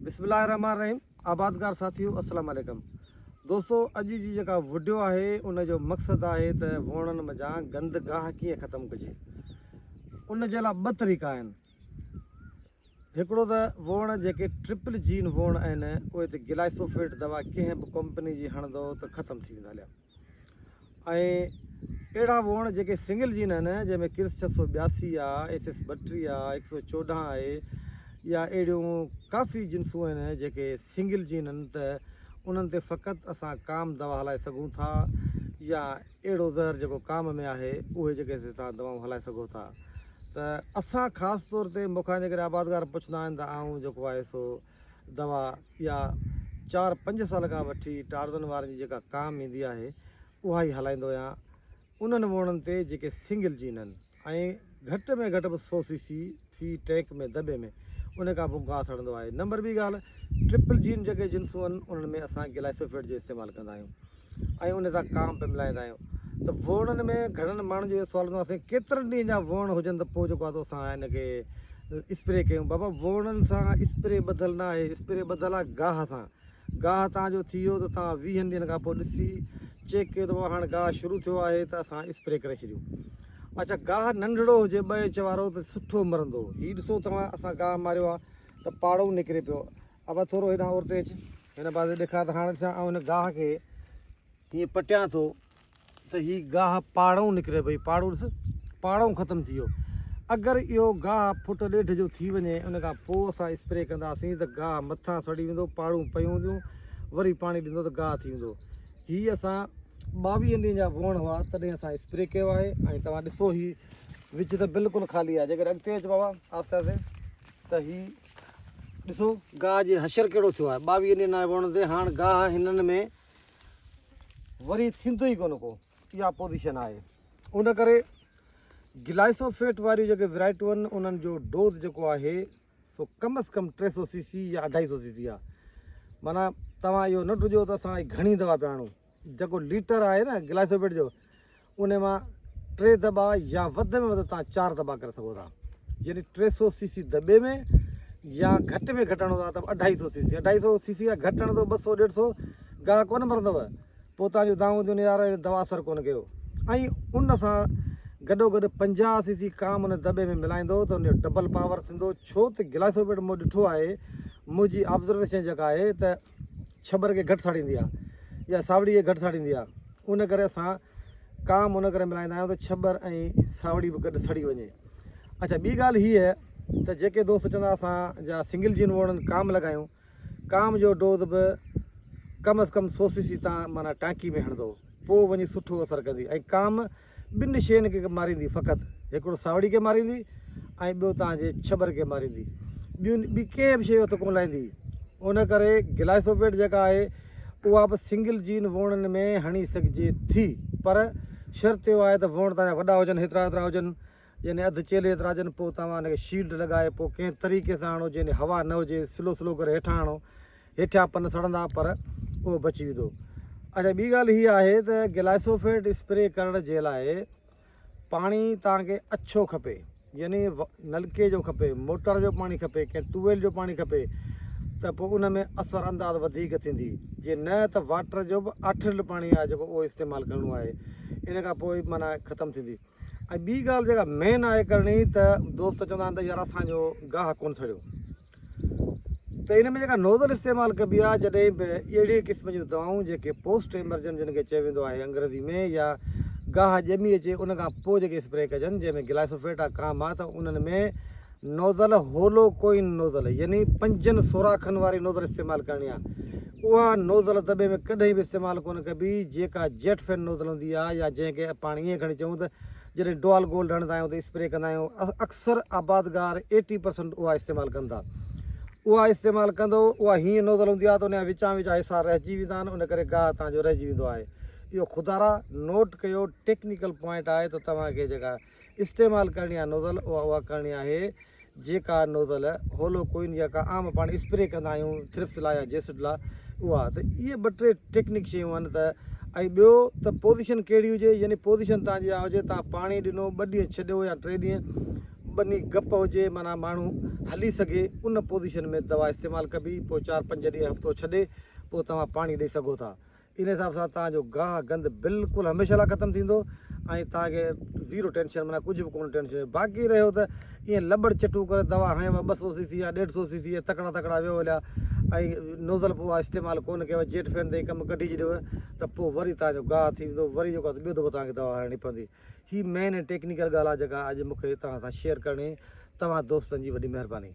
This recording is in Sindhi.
بسم الله الرحمن الرحيم آبادگار ساٿيو السلام عليڪم دوستو اڄ جي جيڪا وڊيو آهي ان جو مقصد آهي ته ووڻن منجهان گند گاهه ڪيئن ختم ڪجي ان جي لاء ٻه طريقا آهن هڪڙو ته ووڻ جيڪي ٽرپل جين ووڻ آهن اهي ته گلائسوفيٽ دوا ڪنهن به ڪمپني جي هڻندو ته ختم ٿي ويندا هليا ۽ اهڙا ووڻ جيڪي سنگل جين آهن جنهن ۾ ڪرس 682 آ، ايس ايس 32 آ، 114 آهي يا اهڙيون ڪافي جنسون آهن جيڪي سنگل جين آهن ته انهن تي فقط اسان ڪام دوا هلائي سگهون ٿا يا اهڙو زهر جيڪو ڪام ۾ آهي اهي جيڪي سي توهان دوائون هلائي سگهو ٿا ته اسان خاص طور تي مون کان جيڪڏهن آبادگار پڇندا آهن ته آئون جيڪو آهي سو دوا اها چار پنج سال کان وٺي ٽارزن وارن جي جيڪا ڪام ايندي آهي اها ئي هلائيندو آهيان انهن ووڻن تي جيڪي سنگل جين آهن ۽ گهٽ ۾ گهٽ به سو سي سي في ٽينڪ ۾ دٻي ۾ ان کان پوء گاهه سڙندو آهي نمبر ٻي ڳالهه ٽرپل جين جيڪي جنسون آهن انهن ۾ اسان گلائسوفيٽ جو استعمال ڪندا آهيون ۽ ان سان ڪام پئي ملائيندا آهيون ته ووڻن ۾ گهڻن ماڻهن جو اهو سوال هوندو آهي سائين ڪيترن ڏينهن جا ووڻ هجن ته پوء جيڪو آهي سو اسان ان کي اسپري ڪيون بابا ووڻن سان اسپري ٻڌل نه آهي اسپري ٻڌل آهي گاهه سان گاهه تان جو ٿي ويو ته تان ويهن ڏينهن کان پوء ڏسي چيڪ ڪيو ته بابا هاڻ گاهه شروع ٿيو آهي ته اسان اسپري ڪري ڇڏيون اڇا گاهه ننڍڙو هجي ٻه انچ وارو ته سٺو مرندو هي ڏسو توهان اسان گاهه ماريو آهي ته پاڙو نڪري پيو ابا ٿورو هيڏانهن اورتي اچ. هن پاسي ڏيکار ته هاڻ ڏسان آئون هن گاهه کي هيئن پٽيان ٿو ته هي گاهه پاڙئون نڪري پئي. پاڙو ڏس پاڙئون ختم ٿي ويو. اگر اهو گاهه فٽ ڏيڍ جو ٿي وڃي ان کان پوء اسان اسپري ڪنداسين ته گاهه مٿان سڙي ويندو پاڙون پيون هونديون وري پاڻي ڏيندو ته گاهه ٿي ويندو. هي اسان ٻاويهن ڏينهن جا ووڻ هئا تڏهن اسان اسپري ڪيو آهي ۽ توهان ڏسو هي وچ ته بلڪل خالي آهي جيڪڏهن اڳتي اچ بابا آهستي آهستي ته هي ڏسو گاهه جي حشر ڪهڙو ٿيو آهي. ٻاويهه ڏينهن آهي وڻ تي، هاڻ گاهه هنن ۾ وري ٿيندو ئي ڪونه ڪو. اها پوزيشن آهي. ان ڪري گلائسوفيٽ واريون جيڪي ورائٽيون آهن انهن جو ڊوز جيڪو آهي سو ڪم از ڪم ٽي سو سي سي يا اڍائي سو سي سي آهي. معنيٰ توهان اهو نه ڊڄو ته اسان گهڻي دوا پيا آڻون. جيڪو ليٽر آهي نه گلائسوفيٽ جو ان مان ٽي دٻا يا وڌ ۾ وڌ توهان چار دٻا ڪري سگهو ٿا يعني ٽي سو سي سي دٻي ۾ يا گهٽ ۾ گهٽ هڻو ٿا ته اڍائي سو سي سي اڍائي سو سي سي کان گهٽ هڻندو ٻه سو ڏيڍ سو گاهه ڪونه مرندو پوء توهان جون دانهون هونديون يار دوا اثر ڪونه ڪيو ۽ ان سان گڏو گڏ 50 سي سي ڪام ان دٻي ۾ ملائيندو ته ان جو ڊبل پاور ٿيندو ڇو ته گلائسوفيٽ مون ڏٺو آهي منهنجي آبزرويشن جيڪا آهي ته ڇٻر کي گهٽ ساڙيندي آ يا ساوڙي کي گهٽ ساڙيندي آ ان ڪري اسان ڪام ان ڪري ملائيندا آهيون ته ڇٻر ۽ ساوڙي به گڏ سڙي وڃي اڇا ٻي ڳالهه هيء ته جيڪي دوست چوندا اسان جا سنگل جين ووڻن ڪام لڳايون ڪام جو ڊوز به ڪم از ڪم سو سي سي تان معنيٰ ٽانڪي ۾ هڻندو پوء وڃي سٺو اثر ڪندي ۽ ڪام ٻن شين کي ماريندي فقط هڪڙو ساوڙي کي ماريندي ۽ ٻيو توهان جي ڇٻر کي ماريندي ٻيون ٻي ڪنهن به شيء هٿ ڪونه لائيندي ان ڪري گلائسوفيٽ جيڪا آهي اها به سنگل جين ووڻن ۾ هڻي سگهجي ٿي پر شرط اهو آهي ته ووڻ توهان جا وڏا هجن هيترا هيترا هجن يعني اڌ چيلهه هيترا هجن پوء توهان ان کي شيلڊ لڳائي پوء ڪنهن طريقي سان هڻو جنهن هوا نه هجي سلو سلو ڪري هيٺان هڻو هيٺيان پن سڙندا پر اهو بچي ويندو. اڇا ٻي ڳالهه هيء آهي ته گلائسوفيٽ اسپري ڪرڻ جي لاء پاڻي توهان کي اڇو کپي يعني نلڪي جو کپي، موٽر جو پاڻي کپي، ڪنهن ٽيوب ويل جو پاڻي کپي ته پوء ان ۾ اثر انداز وڌيڪ ٿيندي جي نه ته واٽر جو به آٺريل پاڻي آهي جيڪو اهو استعمال ڪرڻو آهي ان کان پوء معنيٰ ختم ٿيندي ۽ ٻي ڳالهه جيڪا مين آهي ڪرڻي ته دوست چوندا آهن ته يار اسان جو گاهه ڪونه سڙيو ته ان ۾ جيڪا نوزل استعمال ڪبي آهي جڏهن به اهڙي قسم جون دوائون جيڪي پوسٽ ايمرجنٽ جن کي چيو ويندو آهي انگريزي ۾ يا گاهه ڄمي اچي ان کان پوء جيڪي اسپري ڪجن جنهن ۾ گلائسوفيٽ آ ڪام آ ته انهن ۾ نوزل هولو ڪوئن نوزل يعني پنجن سوراخن واري نوزل استعمال ڪرڻي آ اها نوزل دٻي ۾ ڪڏهن به استعمال ڪونه ڪبي جيڪا جيٽ فين نوزل هوندي آ يا جنهن کي پاڻ ائين کڻي چئون ته جڏهن ڊوال گولڊ هڻندا آهيون ته اسپري ڪندا آهيون اڪثر آبادگار ايٽي پرسنٽ اها استعمال ڪن ٿا اها استعمال ڪندو اها هيئن نوزل هوندي آهي ته ان جا وچان وچان حصا رهجي ويندا آهن ان ڪري گاهه تان جو رهجي ويندو آهي اهو خدارا نوٽ ڪيو ٽيڪنيڪل پوائنٽ آهي ته توهان کي جيڪا استعمال ڪرڻي آهي نوزل اها اها ڪرڻي آهي جيڪا نوزل هولو ڪوئن يا ڪا عام پاڻ اسپري ڪندا آهيون ٿرپس لاء يا جيسڊ لاء اها ته اهي ٻه ٽي ٽيڪنڪ شيون آهن ته ۽ ٻيو ته پوزيشن ڪهڙي هجي يعني پوزيشن تان جي اها هجي تان پاڻي ڏنو ٻه ڏينهن ڇڏيو يا ٽي ڏينهن ٻني گپ هجي معنيٰ ماڻهو هلي سگهي ان پوزيشن ۾ دوا استعمال ڪبي پوء چار پنج ڏينهن هفتو ڇڏي پوء توهان پاڻي ڏئي سگهو ٿا. ان حساب سان توهان جو گاهه گند بلڪل هميشه لاء ختم ٿيندو ۽ توهان کي زيرو ٽينشن معنيٰ ڪجهه به ڪونه ٽينشن باقي رهيو ته ائين لٻڙ چٽو ڪري دوا هنيو 200 سي سي يا 150 سي سي تڪڙا تڪڙا ويو هليا ۽ نوزل به اها استعمال ڪونه ڪيو جيٽ فين تي ڪم ڪڍي ڇڏيو ته پوء وري توهان جو گاهه ٿي ويندو وري جيڪو آهي ٻيو دفعو توهان کي دوا هڻڻي پوندي هي مين ۽ ٽيڪنيڪل ڳالهه آهي جيڪا اڄ مون کي توهان سان شيئر ڪرڻي توهان دوستن جي وڏي مهرباني.